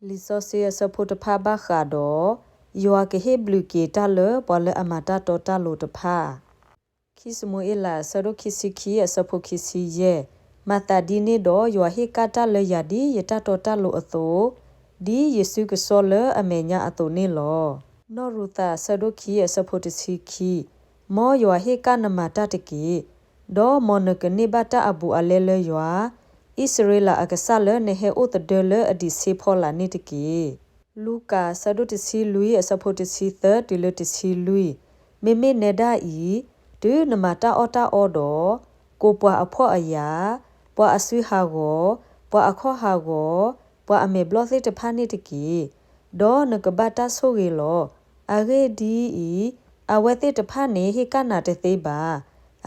လံာ်စီဆှံအဆၢဖိတဖၣ်ဘၣ်ဃးဒီး ယွၤကဟ့ၣ်ဘျုးက့ၤတၢ်လၢပှၤလၢအမၤတၢ်တီတၢ်လိၤတဖၣ်. ခံၡမူၤအ့လး အဆၢဒိၣ်ခံဆံခံ အဆၢဖိခံဆံယဲၢ်, မၤသးဒ်န့ၣ်ဒီး ယွၤဟ့ၣ်ကၣ်တၢ်လၢယၤဒ်ယတၢ်တီတၢ်လိၤအသိး, ဒ်ယစုကစီလၢအမဲာ်ညါအသိးန့ၣ်လီၤ. နီၣ်ရူၤသး အဆၢဒိၣ်ခံ အဆၢဖိတဆံခံ, မ်ယွၤဟ့ၣ်ကၣ်နမၤတၢ်တက့ၢ်. ဒီးမ်နကန့ၢ်ဘၣ်တၢ်အဘူးအလဲလၢယွၤ, အံၣ်စရ့လးအကစၢ်လၢနဟဲအိၣ်သဒၢလၢအဒံးဆ့ဖီလာ်န့ၣ်တက့ၢ်. လူၤကၣ် အဆၢဒိၣ်တဆံလွံၢ် အဆၢဖိတဆံသၢတုၤလၢတဆံလွံၢ်, မ့မ့ၢ်နဲဒၣ်အံၤ, တုၤနမၤတၢ်အီၣ်တၢ်အီဒီး, ကိးပှၤအဖှီၣ်အယာ်, ပှၤအစုဟးဂီၤ, ပှၤအခီၣ်ဟးဂီၤ, ပှၤအမဲာ်ဘျီၣ်သ့ၣ်တဖၣ်န့ၣ်တက့ၢ်. ဒီးနကဘၣ်တၢ်ဆိၣ်ဂ့ၤလီၤ. အဂ့ၢ်ဒ်အံၤ, အဝဲသ့ၣ်တဖၣ်န့ၣ်ဟ့ၣ်ကၣ်နၤတသ့ဘၣ်.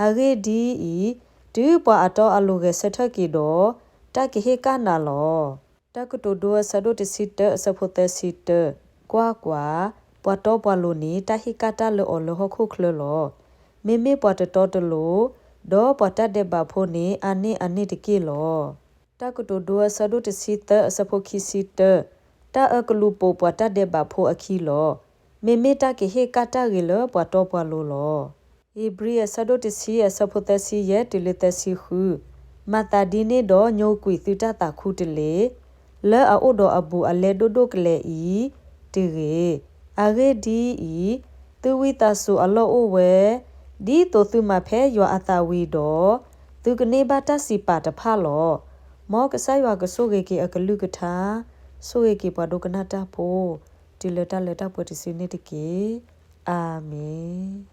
အဂ့ၢ်ဒ်အံၤ, တုၤပှၤအတီအလိၤဂဲၤဆၢထၢၣ်က့ၤဒီး, တၢ်ကဟ့ၣ်ကၣ်နၤလီၤ. တၢ်ကတိၤဒိ အဆၢဒိၣ်တဆံတၢ အဆၢဖိသၢဆံတၢ, ကွၢ်ကွၢ်, ပှၤတီပှၤလိၤန့ၣ် တၢ်ဟ့ၣ်ကၣ်တၢ်လၢအီၤလၢဟီၣ်ခိၣ်ချၢလီၤ. မ့မ့ၢ်ပှၤတတီတလိၤ, ဒီးပှၤတၢ်ဒဲးဘးဖိန့ၣ် အန့ၢ်အန့ၣ်တက့ၢ်လီၤ. တၢ်ကတိၤဒိ အဆၢဒိၣ်တဆံသၢ အဆၢဖိခံဆံတၢ, တၢ်အၢကလူးပိာ်ပှၤတၢ်ဒဲးဘးဖိအခံလီၤ. မ့မ့ၢ်တၢ်ကဟ့ၣ်ကၣ်တၢ်ဂ့ၤလၢပှၤတီပှၤလိၤလီၤ. ဧ့ၤဘြံၤ အဆၢဒိၣ်တဆံ အဆၢဖိသၢဆံယဲၢ်တုၤလၢသၢဆံဃု, မၤသးဒ်န့ၣ်ဒီးညိကွံာ်သုတၢ်သးခူတလ့ၢ်, လၢအအိၣ်ဒီးအဘူးအလဲဒိၣ်ဒိၣ်ကလဲာ်အံၤတဂ့ၤ. အဂ့ၢ်ဒ်အံၤ, သုဝံသးစူၤအလီၢ်အိၣ်ဝဲ, ဒ်သိးသုမၤဖဲယွၤအသးဝံၤဒီး, သုကန့ၢ်ဘၣ်တၢ်စံးပာ်တဖၣ်လီၤ. မ်ကစၢ်ယွၤကဆိၣ်ဂ့ၤက့ၤအကလုၢ်ကထါ, ဆိၣ်ဂ့ၤက့ၤပှၤဒိကနၣ်တၢ်ဖိ, တုၤလၢတၢ်လၢတၢ်ပှဲၤတစုန့ၣ်တက့ၢ်. အၤမ့ၣ်.